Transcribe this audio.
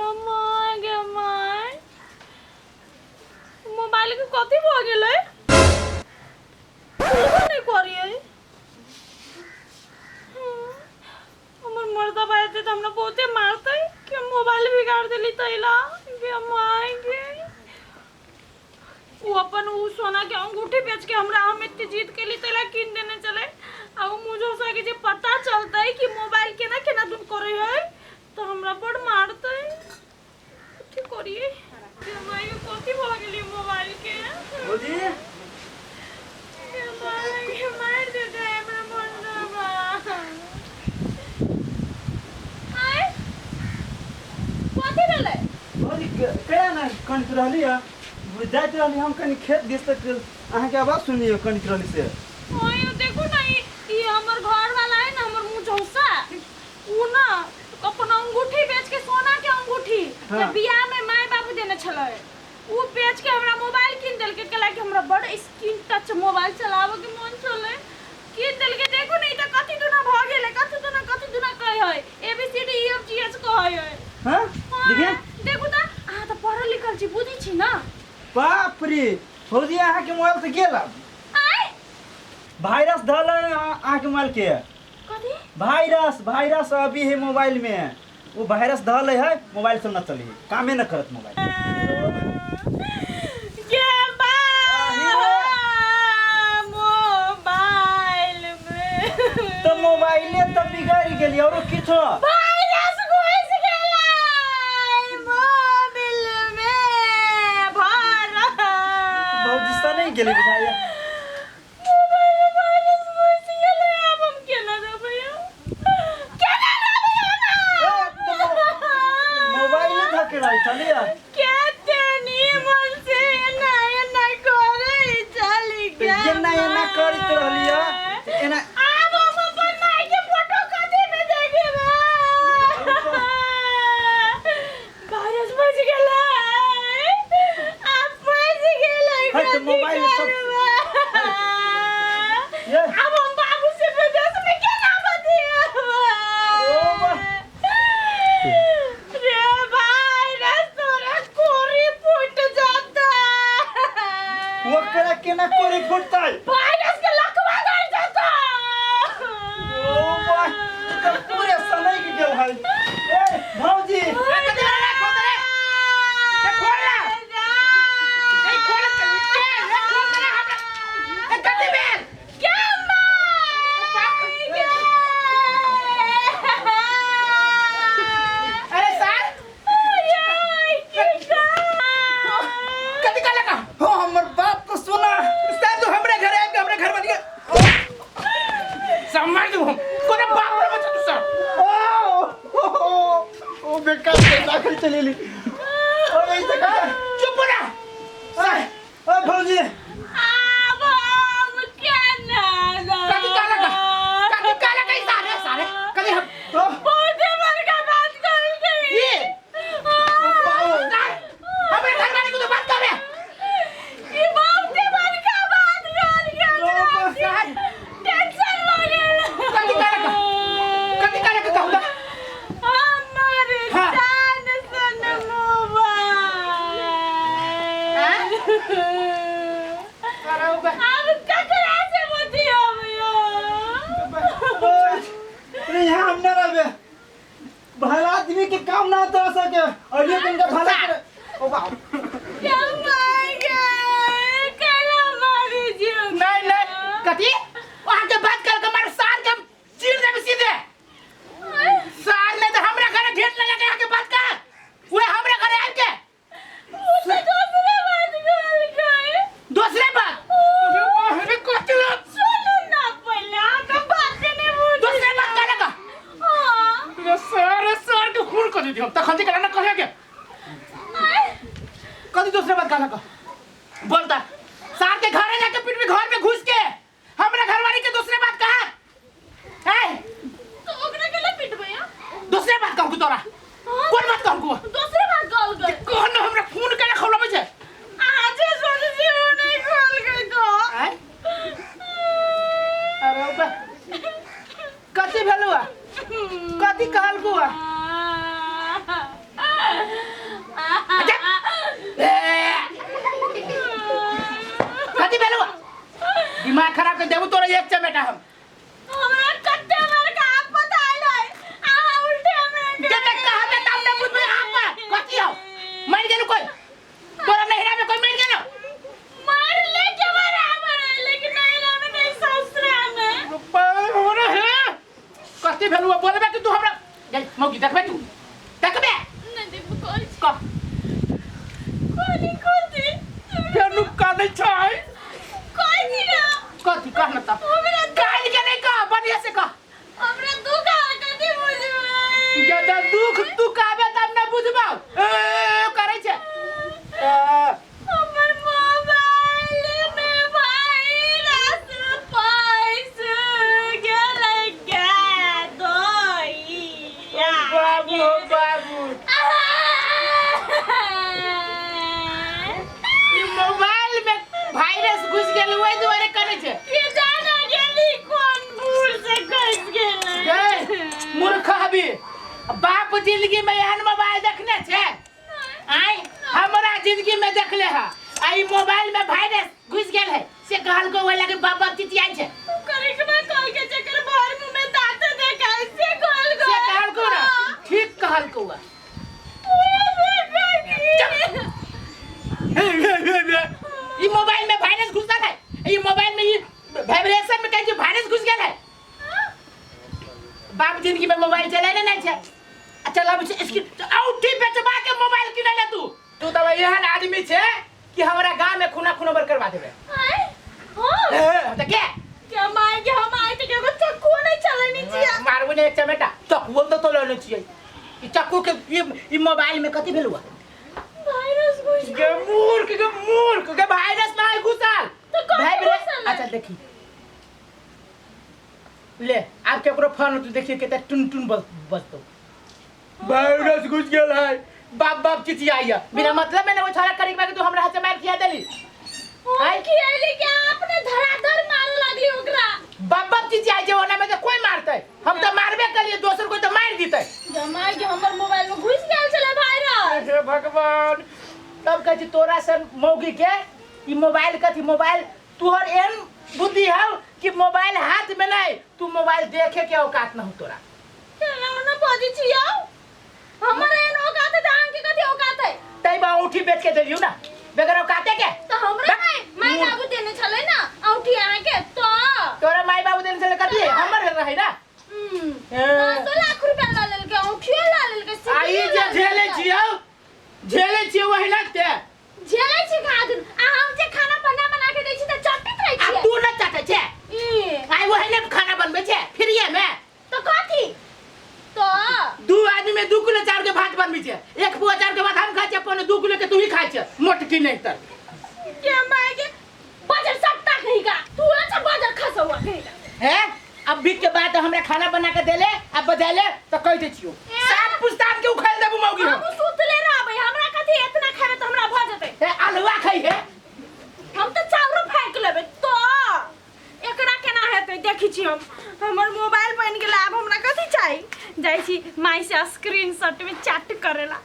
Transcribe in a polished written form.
गे my गे my, mobile के कथी भऽ गेलै? खुलबो नहि करियै। हमर मर्दा भाई एतै तऽ हमरा बहुते मारतै कि हम मोबाइल बिगाड़ देली तैला। गे my गे, ओ अपन उ सोना के अंगूठी बेच के हमरा, हम एते जिद केली तैला, कीन देने छलै। आ उ मुझौसा के जे पता चलतै कि मोबाइल केना केना दुन करै है तऽ हमरा बड़ मारतै। कथी करियै? गे my गे, कथी भऽ गेलै मोबाइल के? भौजी। गे my गे, मारि देतै हमरा मर्दबा। आँय, कथी भेलै? भौजी, कहिया ने कनैत रहली है? जाइत रहली हम कनि खेत दिस तक, अहाँके आवाज सुनलियै, कनैत रहली से। ओए देखू ना, ई ई हमर घर वाला है ना, हमर मुँह झौसा, उ ना अपन अंगूठी बेच के, सोना के अंगूठी जे बियाह में माय बाबू देने छलै, उ बेच के हमरा मोबाइल कीन देलकै। कहला कि हमरा बड़ स्क्रीन टच मोबाइल चलाबे के मन छलै, कीन देलकै। देखू ने, ई तऽ कथी दुना भऽ गेलै, कथी दुना, कथी दुना कहै है, A B C D E F G H कहै है। हाँ, देखिए। देखू तऽ, अहाँ तऽ पढ़ल लिखल छी, बुझै छी ना? बाप रे भौजी, अहाँके मोबाइल तऽ गेल आब। आय? वायरस धल है अहाँके मोबाइल के। कथी? वायरस, वायरस अभी है मोबाइल में। वो वायरस धल है, मोबाइल सब न चली, कामे न करत मोबाइल। के बा मोबाइल में तो मोबाइले तो बिगड़ गेली, औरो किछो? वायरस घुस गेलै मोबाइल में भर। भौजी से नहीं गेली बुझाइया। मोबाइल में वायरस घुस गेलै, आब हम केना रहबै? केना रहबै हम? ए, तो मोबाइले धके रही चलिए। केते निमन से एना एना करै चली। तो एना एना करैत रहली है, तो एना। आब हम अपन माय के फोटो कथी में देखेबै? वायरस बच गेलै, आब बच गेलै। है तऽ कथी मोबाइल सब- करबै? ये। आब हम बाबू से विदेश में केना बतिएबै? ओ बा- रे वायरस, तोरा कोरी फूट जाता। ओकरा केना कोरी फुटतै? वायरस के लकवा धर जाता। ओ बा, तऽ पूरे सनक गेल है। ए भौजी। ए, कथी भेलै रे? खोल दे रे। ए, खोल ना। ए, खोल के, ए, खोल दे रे हमरा। ए, कथी भेल? क्या माय गे? अरे सर, कथी कहलक? हो, हमर बात तो सुना। सर, तू हमरे घरे आबि के हमरे घर बन के सब मार दू हम। कोना बाप रे बच्चा तू सर। ओ ओ, ओ बेकार के दाखिल चलेली। ओ ऐसे का चुप हो ना। ए ए भौजी। आब हम केना? कथी कहलक? कथी कहलक ई सारे सारे? कथी हम ओ, बहुते बड़का बात कहलकै। ये सर, हमरे घर वाले को तो बात कर रे। ई बहुते बड़का बात कहलकै। सर, टेंशन भऽ गेल। कथी कहलक? कथी कहलक कहू तऽ? हमर जान सन मोबाइल अरे ओ बा- आब ककरा से बतियाबै यौ? अरे यहाँ हम ना रहबे। भला आदमी के काम ना तर सके और ये तुमका भला करे। ओ बाप। क्या मार गए, काला मारी जीव। नहीं नहीं, कथी वहाँ के बात कर के मार सार के हम चीर देबे सीधे। सार नहीं तो हमरा घरे घेट लगा के यहाँ के बात कर, वे हमरा घरे आबि के। उ तऽ दोसरे बात कहलकै। दूसरे बात? अरे कथी बात? सुनू ना पहिले, अहाँके बाते नहि बुझै। दूसरे बात कहलक? हाँ। रे सर, सर के खून कर दी हम तखन करा ना कहे के। कथी दूसरे बात कहलक बोलता? सार के घरे जाके पिटबी, घर में घुस के हमरा घरवाली के दूसरे बात कहा है। तो ओकरा के पीटबै आ? दूसरे बात कहू तोरा? हाँ। कोन बात कहू? दोसरे बात कहलकै। कोन हमरा फोन करे खोलबै छै? अहाँ जे सोचै छी ओ नहि कहलकै तो। आय? अरे बा, कथी भेलौ आ? कथी कहलकौ आ? एक चमेटा हम। हमरा कते बड़का आफत आयल है, अहाँ उल्टे हमरा जे तक कहबे तब ने बुझबै आफत कथी हौ। मरि गेलौ कोइ तोरा नैहरा में? कोइ मरि गेलौ? मरले के बराबर है, लेकिन नैहरा में नहीं, ससुरा में। हमरा हे कथी भेलौ? बोलबे कि तू हमरा गई मौगी देखबे? तू देखबे? नहीं देखबो। कहै छी। कह। कोनी कोती? फेर नु कानै छै। कहै छी ना। कथी कह न त। हमरा कान के नहीं कह, बढ़िया से कह। हमरा दुख आ कथी बुझबै? जब दुख तू कहबे तब ने बुझबौ। ए करै छै ए, हमर मोबाइल में वायरस फंस गेलै गे दैया। बाबू हो बाबू, ई मोबाइल में वायरस घुस गेल, ओहि दुआरे करै छै। के जाने गेली कोन भूल से घुस गेलै। गे मूर्ख हबी, बाप जिंदगी में एहन मोबाइल देखने छै? आय हमरा जिंदगी में देखले है आ ई मोबाइल में वायरस घुस गेल है से कहलको, ओहि लगे बाप बाप चिचियाइ छै। करिश्मा कह के चक्कर भर मुंह में दांत देखाय से कहल। से कहलको ना? ठीक कहलको। हुआ ई मोबाइल में वायरस घुसल है, ई मोबाइल में ई वाइब्रेशन में कहीं छै वायरस घुस गेल है। बाप जिंदगी में मोबाइल चलेने नहीं छै आ चलाबै छै स्क्रीन औठी बेचबा के मोबाइल किनै ले। तू तू तऽ एहन आदमी छै कि हमरा गांव में खूना खूना बर करवा देबे। तऽ के के माय के, हम आइ तक एगो चक्कू नहीं चलेने छियै। मारबो ने एक चमेटा। चक्कू तो तो लेने छियै। ई चक्कू के ई मोबाइल में कथी भेल हुआ? वायरस घुस गे मूर्ख, गे मूर्ख, गे वायरस नहीं घुसल। तो कथी घुसल है? अच्छा देखी ले, आब केकरो फोन तू देखिए केते टुन टुन बजतो। वायरस घुस गेल है, बाप बाप चिचियाइया बिना मतलब में। ने वो छोरा करी के तू हमरा हाथ से मार खिया देली। हम खियैली के अपने धराधर मारे लागली ओकरा। बाप बाप चिचियाइ छै, ओना में तो कोई मारते? हम तो मारबे करिए, दोसर कोई तो मार दीते। जमाई के हमर मोबाइल में घुस गेल छलै वायरस। हे भगवान, तब कहै छी तोरा सन मौगी के ई मोबाइल कथी मोबाइल। तुहर एहन बुद्धि हौ कि मोबाइल हाथ में नहीं, तू मोबाइल देखे के औकात न हो तोरा। केना ओना बजै छी यौ? हमर एहन औकात है तऽ अहाँके कथी औकात है? तै बा औठी बेच के देलियौ ना, बगैर औकाते के। तऽ हमरा माय माय बाबू देने छलै ना औठी अहाँके तऽ। तोरा माय बाबू देने छलै कथी? हमर रहै ना। ए। 10 लाख रुपया लऽ लेलकै, औठियो लऽ लेलकै। आ ई सिक्कियो जे लऽ झेले लेलकै। छियौ, झेले छियौ वही ना ते। झेलै छी खा दिन आ हम जे खाना बना बना के दै छी तऽ चटैत रहै आ छियै। तू न चटै छै? ई आइ वही ने खाना बनबै छै फ्रीए में। तऽ कथी तऽ? 2 आदमी में 2 किलो चाउर के भात बनबै छै, 1 पुआ चाउर के भात हम खाइ छियै, 1.75 किलो के तू ही खाइ छै, मोटकी नहीं तर। के माय के, बजर सट्टा कहिगा तू, अच्छा बजर खसौआ कहिगा। हैं, अब बीच के बाद हमरा खाना बना के देले अब बजाले तो कह दे छियो, 7 पुस्तान के उखाड़ देबू मौगी हम। हम सुतले रहबै, हमरा कथी? एतना खेबै तऽ हमरा भऽ जेतै। हे अलुआ खाइ है। हम तऽ चाउरो फेंक लेबै। तऽ एकरा केना हेतै देखै छी हम। हमर मोबाइल बनि गेलै, आब हमरा कथी चाही? जाइ छी माय से स्क्रीन शॉट में चैट करेला।